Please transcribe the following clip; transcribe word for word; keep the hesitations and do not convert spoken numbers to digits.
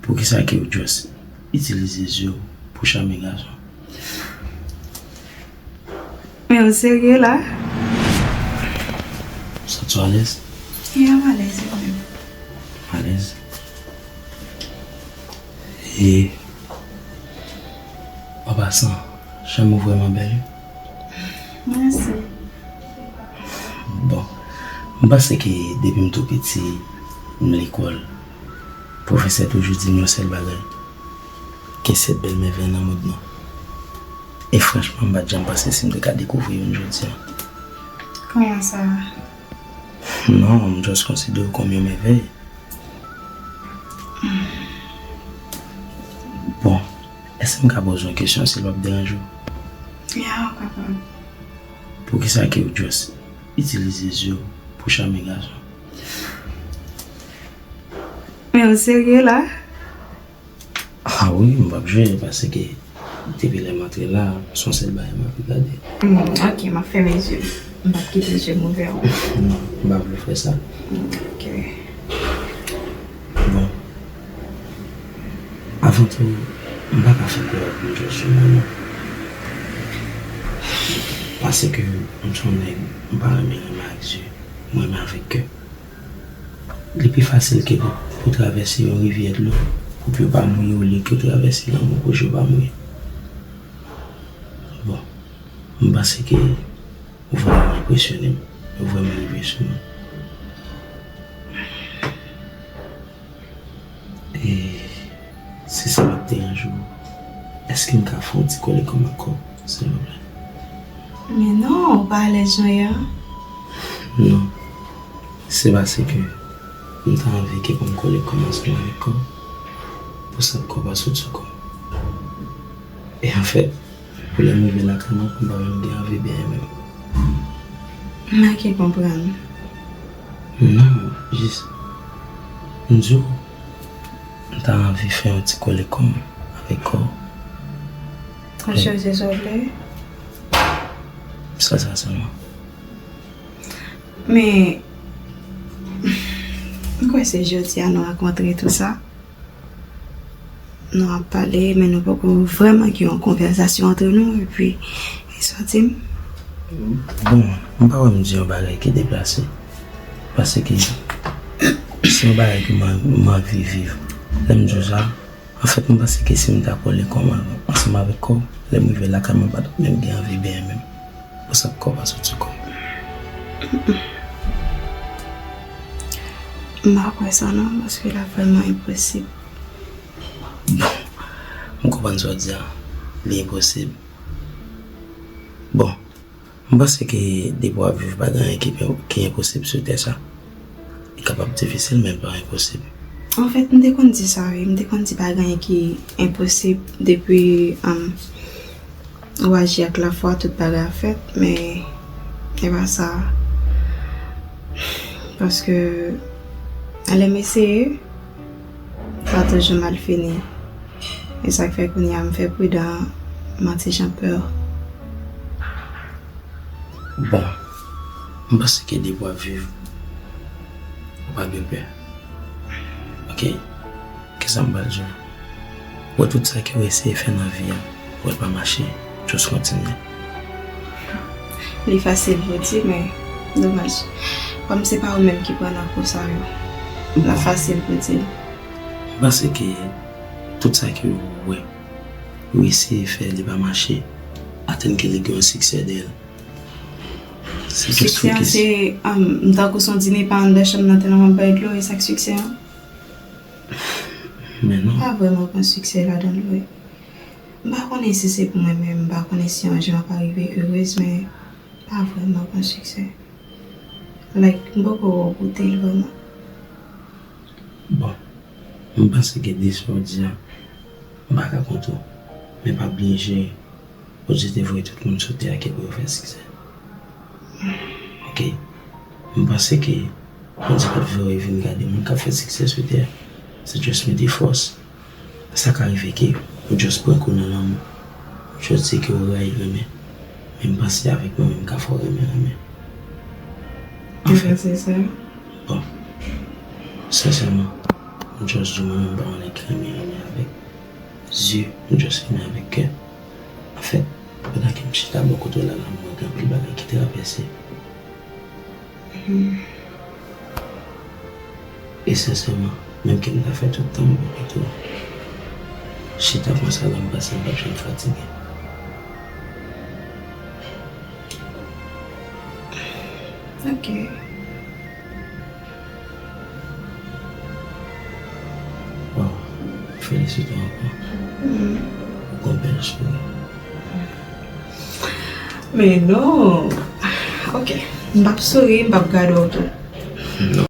Poukisa ke w just itilize zye w pou chame gason? Men ou serye la? Santi w alèz? Ya, m alèz, e ou menm? Alèz. E, an pasan, chanm ou vrèman bèl, wi. Mèsi. Bon, m panse ke depi m tou piti, m lekòl, pwofesè toujou di m yon sèl bagay, gen sèt bèl mèvèy nan mond lan. E franchman, m pa t janm panse si m te ka dekouvri youn jodi a. Kòman sa? Non, m just konsidere w kòm yon mèvèy. Bon, èske m ka poze w yon kesyon si l p ap deranje w? Ya, ou kapab. Poukisa ke w just itilize zye w pou chame gason? Men ou serye la? Ah wi, m p ap jwe, paske depi lè m antre la, se yon sèl bagay m anvi gade. Hmm, ok, m ap fèmen zye m. M p ap kite zye m ouvè, wi. Non, m pa vle fè sa. Hmm, ok. Bon. Avan tou, m pa ka fè kò a pou m jwe sou mwen, non. Paske m se yon nèg, m pa renmen renmen ak zye, m renmen avèk kè. Li pi fasil ke pou, pou travèse yon rivyè dlo, pou pye w pa mouye, olye ke w travèse lanmou pou je w pa mouye. Bon, m panse ke ou vrèman enpresyone m, ou vrèman rive sou mwen. E si sa p ap deranje w, èske m ka fè yon ti kole kò m ak kò w, silvouplè? Men non, ou pa alèz jan w ye a. Non. Se paske m ta anvi ke pou m kole kò m ansanm avèk kò w, pou sap kò w pa sot sou kò m. E anfèt, pou lè m rive lakay mwen, m pa menm gen anvi benyen menm. M manke konprann. Non, jis, m di w, m ta anvi fè yon ti kole kò m avèk kò w. Ou chwazi sa w vle? Sa, sa sèlman. Men, m kwè se jodi a nou rankontre tou sa. Nou ap pale, men nou poko vrèman gen yon konvèsasyon antre nou, epi, e sa w di m? Bon, m pa wè m di yon bagay ki deplase. Paske se yon bagay ke m, m anvi viv. Lè m di w sa, anfèt, m panse ke si m ta kole kò m ansanm avèk kò w, lè m rive lakay mwen, pa t ap menm gen anvi benyen menm. Pou sap kò w pa sot sou kò m. M pa kwè sa non, paske l ap vrèman enposib. Bon, m konprann sa w di a. Li enposib. Bon, m panse ke depi w ap viv, pa gen anyen ki, ki enposib sou tè sa. Li kapab difisil, men l pa enposib. Anfèt, m te konn di sa, wi. M te konn di pa gen anyen ki enposib depi, um, ou aji ak lafwa, tout bagay ap fèt, men e pa sa. Paske, lè m eseye, sa toujou mal fini. E sa k fè kounye a m fè pridan, m an ti jan pè. Bon, m panse ke depi w ap viv, ou pa gen pè. Ok? Kisa m pral di w? Wè tout sa ke w eseye fè nan vi a, wè l pa mache, just kontinye. Li fasil pou di, men domaj. Kòm se pa ou menm ki pran nan kou sa yo, l ap fasil pou di. M panse ke tout sa ke w wè, w eseye fè, li pa mache, atann ke li gen yon siksè dèyè l. Se just fokis. Siksè an se, um, m tankou se yon dine pa anndan chanm nan tèlman m ap bay dlo, e sa k siksè an? Men non. M pa vrèman konn siksè ladan l vre. M pa konnen si se pou mwen menm, m pa konnen si yon jou m ap arive erez, men m pa vrèman konn siksè. Like, m poko wè w goute l vrèman. Bon, m panse ke de sa w di a, m pa ka kont ou, men pa blije Bondye te voye tout moun sou tè a ke pou yo fè siksè. Ok. M panse ke Bondye pa t voye vin gade moun k ap fè siksè sou tè a. Se just mete fòs. Sa ka rive ke ou just pran kou nan lanmou. Ou just di ke ou rayi renmen. Men m panse avèk mwen menm ka fè w renmen renmen. Anfèt, se sa. Bon. Sensèman, m just di w mwen menm m pa yon nèg ki renmen Dye, m just renmen avèk kè. Anfèt, pandan ke m chita bò kote w la, la m wè gen anpil bagay ki travèse. E sensèman, menm ke m ta fè tout tan m bò kote w, chita konsa la m pase, m p ap janm fatige. Ok. Waw, felisite w ankò. Ou gon bèl souri. Men non. Ok. M p ap souri, m p ap gade w tou. Non,